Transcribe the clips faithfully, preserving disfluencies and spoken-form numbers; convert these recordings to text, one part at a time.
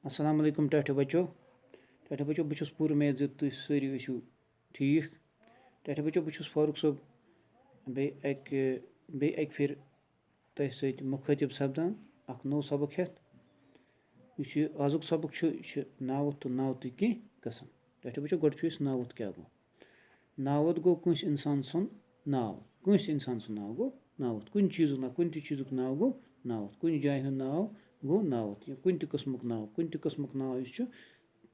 السلام علیکم ٹاٹھیو بچو۔ ٹاٹھیو بچو، بہٕ چھُس پوٗرٕ اُمید زِ تُہۍ سٲری ٲسِو ٹھیٖک۔ ٹاٹھیو بچو، بہٕ چھُس فاروق صٲب بیٚیہِ اَکہِ بیٚیہِ اَکہِ پھِرِ تۄہہِ سۭتۍ مُخٲطِب سپدان، اَکھ نوٚو سبق ہٮ۪تھ۔ یُس یہِ آزُک سبق چھُ، یہِ چھُ ناوُت تہٕ ناوتٕکۍ کینٛہہ قٕسم۔ ٹاٹھیو بچو، گۄڈٕ چھُ اَسہِ ناوُت کیٛاہ گوٚو۔ ناوُت گوٚو کٲنٛسہِ اِنسان سُنٛد ناو۔ کٲنٛسہِ اِنسان سُنٛد ناو گوٚو ناوُت۔ کُنہِ چیٖزُک ناو، کُنہِ تہِ چیٖزُک ناو گوٚو ناوُت۔ کُنہِ جایہِ ہُنٛد ناو گوٚو ناوُت۔ یا کُنہِ تہِ قٕسمُک ناو، کُنہِ تہِ قٕسمُک ناو یُس چھُ،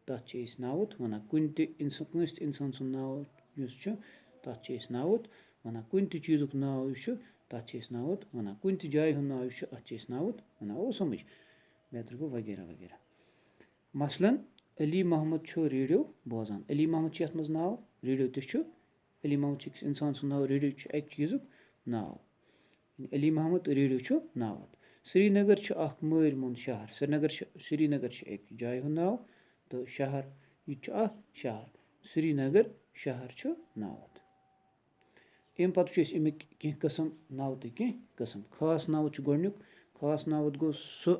تَتھ چھِ أسۍ ناوُت وَنان۔ کُنہِ تہِ اِنسان، کٲنٛسہِ تہِ اِنسان سُنٛد ناو یُس چھُ، تَتھ چھِ أسۍ ناوُت وَنان۔ کُنہِ تہِ چیٖزُک ناو یُس چھُ، تَتھ چھِ أسۍ ناوُت وَنان۔ کُنہِ تہِ جایہِ ہُنٛد ناو یُس چھُ، اَتھ چھِ أسۍ ناوُت وَنان۔ او سَمٕجھ؟ بیترِ گوٚو وغیرہ وغیرہ۔ مثلاً، علی محمد چھُ ریڈیو بوزان۔ علی محمد چھُ یَتھ منٛز ناو، ریڈیو تہِ چھُ۔ علی محمد چھُ أکِس اِنسان سُنٛد ناو، ریڈیو چھُ اَکہِ چیٖزُک ناو۔ علی محمد ریڈیو چھُ ناوُت۔ سرینگر چھُ اَکھ مٲرۍ موٚنٛد شہر۔ سرینگر چھُ، سرینگر چھُ اَکہِ جایہِ ہُنٛد ناو تہٕ شہر، یہِ تہِ چھُ اَکھ شہر۔ سرینگر شہر چھُ ناوُت۔ اَمہِ پَتہٕ چھُ اَسہِ اَمِکۍ کینٛہہ قٕسم، ناوتٕکۍ کینٛہہ قٕسم۔ خاص ناوُت چھُ گۄڈٕنیُک۔ خاص ناوُت گوٚو سُہ،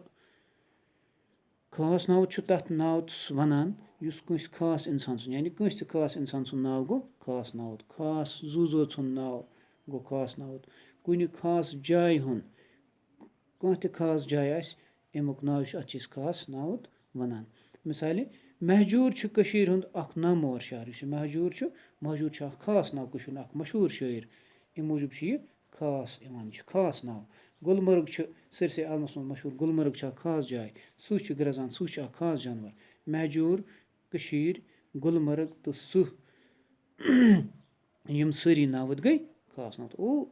خاص ناوُت چھُ تَتھ ناوتَس وَنان، یُس کٲنٛسہِ خاص اِنسان سُنٛد، یعنی کٲنٛسہِ تہِ خاص اِنسان سُنٛد ناو گوٚو خاص ناوُت۔ خاص زُو زٲژ ہُنٛد ناو گوٚو خاص ناوُت۔ کُنہِ خاص جایہِ ہُنٛد، کانٛہہ تہِ خاص جاے آسہِ، اَمیُک ناو چھُ، اَتھ چھِ أسۍ خاص ناوُت وَنان۔ مِثالے، مہجوٗر چھُ کٔشیٖرِ ہُنٛد اَکھ نامور شاعر۔ یُس یہِ مہجوٗر چھُ، مہجوٗر چھُ اَکھ خاص ناو کٔشیٖرِ ہُنٛد، اَکھ مشہوٗر شٲعر۔ اَمہِ موٗجوٗب چھُ یہِ خاص یِوان، یہِ چھُ خاص ناو۔ گُلمرگ چھُ سٲرسٕے عالمَس منٛز مشہوٗر۔ گُلمرگ چھِ اَکھ خاص جاے۔ سٕہہ چھُ گرٛزان، سٕہہ چھُ اَکھ خاص جانوَر۔ مہجوٗر، کٔشیٖر، گُلمرگ تہٕ سٕہہ۔ یِم سٲری ناوٕتۍ گٔے خاص ناوُت۔ او،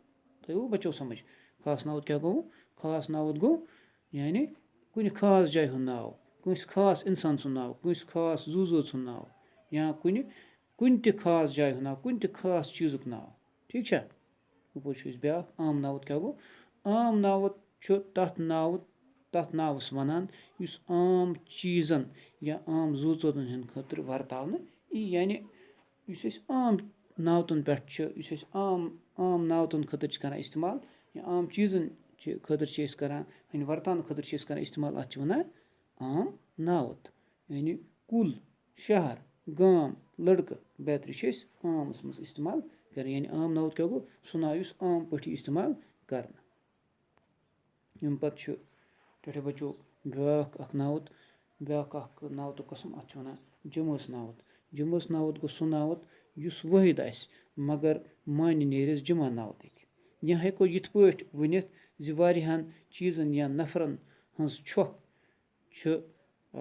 تۄہہِ او بَچو سَمٕجھ؟ خاص ناوُت کیٛاہ گوٚو؟ خاص ناوُت گوٚو، یعنی، کُنہِ خاص جایہِ ہُنٛد ناو، کٲنٛسہِ خاص اِنسان سُنٛد ناو، کٲنٛسہِ خاص زُو زٲژ ہُنٛد ناو، یا کُنہِ، کُنہِ تہِ خاص جایہِ ہُنٛد ناو، کُنہِ تہِ خاص چیٖزُک ناو۔ ٹھیٖک چھا؟ ہُپٲرۍ چھُ اَسہِ بیٛاکھ عام ناوُت کیٛاہ گوٚو؟ عام ناوُت چھُ تَتھ ناوُت، تَتھ ناوَس وَنان، یُس عام چیٖزَن یا عام زُو زٲژَن ہٕنٛدِ خٲطرٕ ورتاونہٕ یی۔ یعنی، یُس أسۍ عام ناوتَن پٮ۪ٹھ چھِ، یُس أسۍ عام، عام ناوتَن خٲطرٕ چھِ کران استعمال، یا عام چیٖزَن چھِ، خٲطرٕ چھِ أسۍ کران، ہٕنٛدِ ورتاونہٕ خٲطرٕ چھِ أسۍ کران استعمال، اَتھ چھِ وَنان عام ناوُت۔ یعنی، کُل، شہر، گام، لڑکہٕ بیترِ چھِ أسۍ عامَس منٛز استعمال کران۔ یعنی، عام ناوُت کیٛاہ گوٚو؟ سُہ ناو، یُس عام پٲٹھۍ استعمال کرنہٕ۔ اَمہِ پَتہٕ چھُ ٹاٹھیو بَچو بیٛاکھ اَکھ ناوُت، بیٛاکھ اَکھ ناوتُک قٕسم، اَتھ چھِ وَنان جمٲژ ناوُت۔ جمٲژ ناوُت گوٚو سُہ ناوُت، یُس وٲحِد آسہِ، مگر معنی نیرٮ۪س جمع ناوتٕکۍ۔ یا ہٮ۪کو یِتھ پٲٹھۍ ؤنِتھ زِ واریاہَن چیٖزَن یا نفرَن ہٕنٛز چھۄکھ چھِ، آ،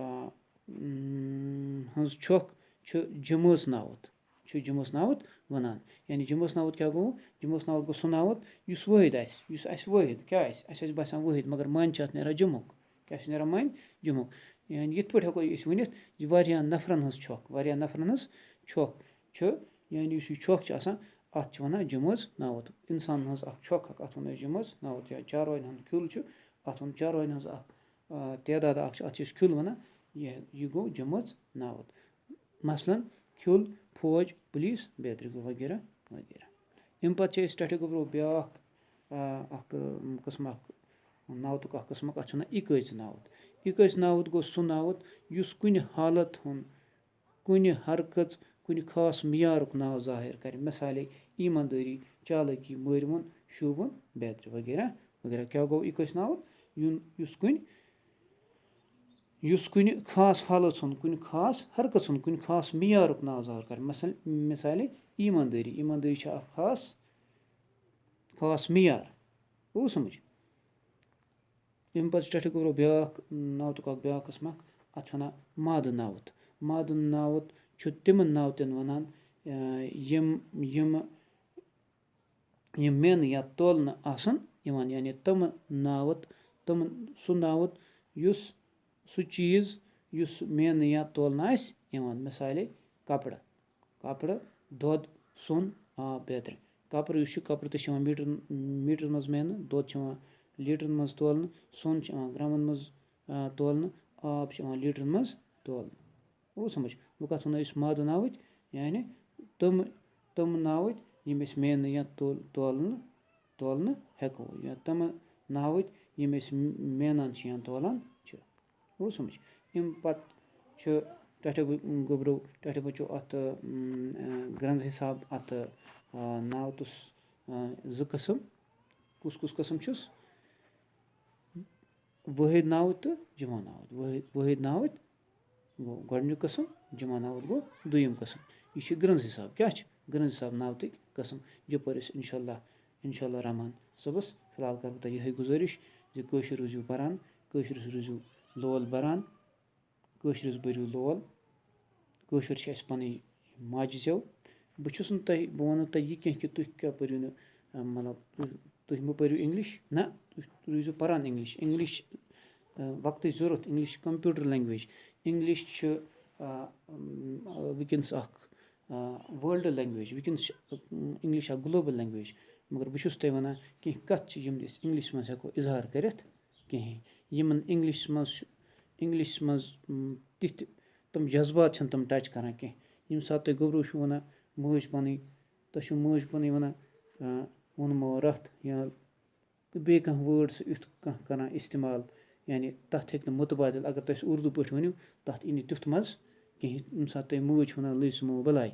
م، ہٕنٛز چھۄکھ چھِ جمٲژ ناوُت، چھُ جمٲژ ناوُت وَنان۔ یعنی جمٲژ ناوُت کیٛاہ گوٚو؟ جمٲژ ناوُت گوٚو سُہ ناوُت، یُس وٲحِد آسہِ، یُس آسہِ وٲحِد۔ کیٛاہ آسہِ؟ اَسہِ آسہِ باسان وٲحِد، مگر معنی چھِ اَتھ نیران جمعُک۔ کیٛاہ چھِ نیران معنی؟ جمعُک۔ یعنی یِتھ پٲٹھۍ ہٮ۪کو أسۍ ؤنِتھ زِ واریاہَن نفرَن ہٕنٛز چھۄکھ، واریاہَن نفرَن ہٕنٛز چھۄکھ چھِ، یعنی یُس یہِ چھۄکھ چھِ آسان، اَتھ چھِ وَنان جمٲژ ناوُت۔ اِنسانَن ہٕنٛز اَکھ چھۄکھ اَکھ، اَتھ وَنو أسۍ جمٲژ ناوُت۔ یا چاروایَن ہُنٛد کھیُل چھُ، اَتھ وَنو چاروایَن ہٕنٛز اَکھ، آ، تعداد اَکھ چھِ، اَتھ چھِ أسۍ کھیُل وَنان۔ یہِ، یہِ گوٚو جمٲژ ناوُت۔ مثلاً، کھیُل، فوج، پُلیٖس، بیترِ گوٚو وغیرہ وغیرہ۔ اَمہِ پَتہٕ چھِ أسۍ ٹاٹھیو گوٚبرو بیٛاکھ، آ، اَکھ، آ، قٕسم اَکھ ناوتُک اَکھ قٕسم اَکھ، اَتھ چھِ وَنان اِکٲژ ناوُت۔ اِکٲژ ناوُت گوٚو سُہ ناوُت، یُس کُنہِ حالت ہُنٛد، کُنہِ حرکژ، کُنہِ خاص معیارُک ناو ظٲہِر کَرِ۔ مثالے، ایٖماندٲری، چالٲکی، مٲرۍ وُن، شوٗبُن، بیترِ وغیرہ وغیرہ۔ کیٛاہ گوٚو اِکٲژ ناوُت؟ یُن-، یُس کُنہِ یُس کُنہِ خاص حالژ ہُنٛد، کُنہِ خاص حرکژ ہُنٛد، کُنہِ خاص معیارُک ناو ظٲہِر کَرِ۔ مثلاً، مثالے، ایٖماندٲری۔ ایٖماندٲری چھِ اَکھ خاص، خاص معیار۔ گوٚو سَمٕجھ؟ اَمہِ پَتہٕ چھُ ٹاٹھیو گوٚبرو بیٛاکھ ناوتُک اَکھ بیٛاکھ قٕسم اَکھ، اَتھ چھِ وَنان مادٕ ناوُت۔ مادٕ ناوُت چھُ تِمَن ناوتَن وَنان، آ، یِم، یِم یِم مینہٕ یا تولنہٕ آسَن یِوان، یعنی تِم ناوُت، تِم، سُہ ناوُت، یُس، سُہ چیٖز، یُس مینہٕ یا تولنہٕ آسہِ یِوان۔ مثالے، کپرٕ، کپرٕ، دۄد، سۄن، آب، بیترِ۔ کپرٕ یُس چھُ، کپرٕ تہِ چھِ یِوان میٖٹرَن، میٖٹرَن منٛز مینہٕ، دۄد چھُ یِوان لیٖٹرَن منٛز تولنہٕ، سۄن چھُ یِوان گرامَن منٛز، آ، تولنہٕ، آب چھُ یِوان لیٖٹرَن منٛز تولنہٕ۔ گوٚو سَمٕجھ؟ وۄنۍ کَتھ وَنو أسۍ مادٕ ناوٕتۍ؟ یعنی تِم، تِم ناوٕتۍ یِم أسۍ مینہٕ یا تول-، تولنہٕ، تولنہٕ ہٮ۪کو، یا تِم ناوٕتۍ یِم أسۍ مینان چھِ یا تولان چھِ۔ گوٚو سَمٕجھ؟ اَمہِ پَتہٕ چھُ ٹاٹھیو گوٚبرو، ٹاٹھیو بَچو اَتھ، اۭں، اۭں، گرٛنٛز حِساب اَتھ، اۭں، ناوتَس، اۭں، زٕ قٕسٕم۔ کُس کُس قٕسٕم چھُس؟ وٲحِد ناوُت تہٕ جمع ناوُت۔ وٲحِد، وٲحِد ناوُت گوٚو گۄڈٕنیُک قٕسٕم، جمع ناوُت گوٚو دوٚیِم قٕسٕم۔ یہِ چھُ گرٛنٛز حِساب۔ کیٛاہ چھُ گرٛنٛز حِساب ناوتٕکۍ قٕسٕم؟ یَپٲرۍ أسۍ اِنشاء اللہ، اِنشاء اللہ رحمان صٲبَس۔ فِلحال کَرٕ بہٕ تۄہہِ یِہوٚے گُزٲرِش زِ کٲشُر روٗزِو پَران، کٲشرِس روٗزِو لول بَران، کٲشرِس بٔرِو لول۔ کٲشُر چھِ اَسہِ پَنٕنۍ ماجہِ زٮ۪و۔ بہٕ چھُس نہٕ تۄہہِ، بہٕ وَنہٕ تۄہہِ یہِ کینٛہہ کہِ تُہۍ کیٛاہ پٔرِو نہٕ، اَ، مطلب، تُہۍ، تُہۍ مہٕ پٔرِو اِنٛگلِش۔ نہ، تُہۍ روٗزِو پَران اِنٛگلِش۔ اِنٛگلِش چھِ، اَ، وقتٕچ ضوٚرَتھ۔ اِنٛگلِش چھِ کَمپیوٗٹَر لینٛگویج۔ اِنٛگلِش چھُ، اَ، اَم، وٕنکیٚنَس اَکھ، اَ، world language۔ وٕنکیٚنَس چھِ، اَ، اِنٛگلِش اَکھ global language۔ مگر بہٕ چھُس تۄہہِ وَنان، کینٛہہ کَتھ چھِ، یِم أسۍ اِنٛگلِشَس منٛز ہٮ۪کو اظہار کٔرِتھ کِہیٖنۍ۔ یِمَن اِنٛگلِشَس منٛز چھُ، اِنٛگلِشَس منٛز، اَم، تِتھۍ تِم جذبات چھِنہٕ تِم touch کَران کینٛہہ۔ ییٚمہِ ساتہٕ تُہۍ گوٚبرو چھُو وَنان مٲج پَنٕنۍ، تۄہہِ چھُو مٲج پَنٕنۍ وَنان، آ، ووٚنمو رَتھ یا تہٕ بیٚیہِ کانٛہہ word سُہ یُتھ کانٛہہ کَران استعمال، یعنی تَتھ ہیٚکہِ نہٕ مُتبادِل، اگر تُہۍ سُہ اُردو پٲٹھۍ ؤنِو، تَتھ یی نہٕ تیُتھ مَزٕ کِہیٖنۍ۔ ییٚمہِ ساتہٕ تۄہہِ مٲج چھِ وَنان، "لٔج سُہ مو بَلاے"،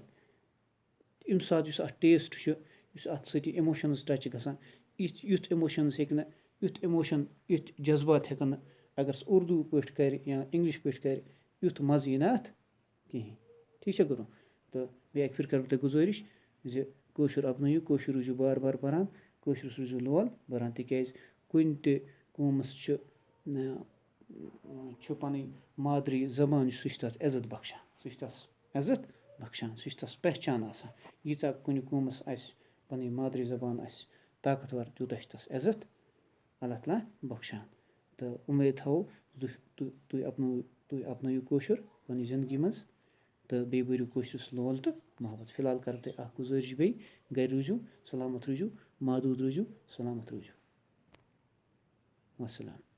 اَمہِ ساتہٕ یُس اَتھ taste چھُ، یُس اَتھ سۭتۍ یہِ emotions touch چھِ گژھان، یِتھ، یُتھ emotions ہیٚکہِ نہٕ، یُتھ emotion، یُتھ جذبات ہٮ۪کَن نہٕ، اگر سُہ اُردو پٲٹھۍ کَرِ یا اِنٛگلِش پٲٹھۍ کَرِ، یُتھ مَزٕ یی نہٕ اَتھ کِہیٖنۍ۔ ٹھیٖک چھا گُرو؟ تہٕ بیٚیہِ اَکہِ پھِرِ کَرٕ بہٕ تۄہہِ گُزٲرِش زِ کٲشُر اَپنٲیِو، کٲشُر روٗزِو بار بار پَران، کٲشرِس روٗزِو لول بَران، تِکیٛازِ کُنہِ تہِ قومَس چھُ، اۭں، چھُ پَنٕنۍ مادری زبان، سُہ چھُ تَس عزت بخشان، سُہ چھُ تَس عزت بخشان، سُہ چھُ تَس پہچان آسان۔ ییٖژاہ کُنہِ قومَس آسہِ پَنٕنۍ مادری زبان آسہِ طاقتور، تیوٗتاہ چھُ تَس عزت اللہ تعالیٰ بخشان۔ تہٕ اُمید تھاوو زِ تُہۍ، تُہۍ، تُہۍ اَپنٲیِو، تُہۍ اَپنٲیِو کٲشُر پَنٕنہِ زِندگی منٛز تہٕ بیٚیہِ بٔرِو کٲشرِس لول تہٕ محبت۔ فِلحال کَرٕ تۄہہِ اَکھ گُزٲرِش بیٚیہِ، گَرِ روٗزِو، سلامت روٗزِو، محدوٗد روٗزِو، سلامت روٗزِو۔ وَسَلام۔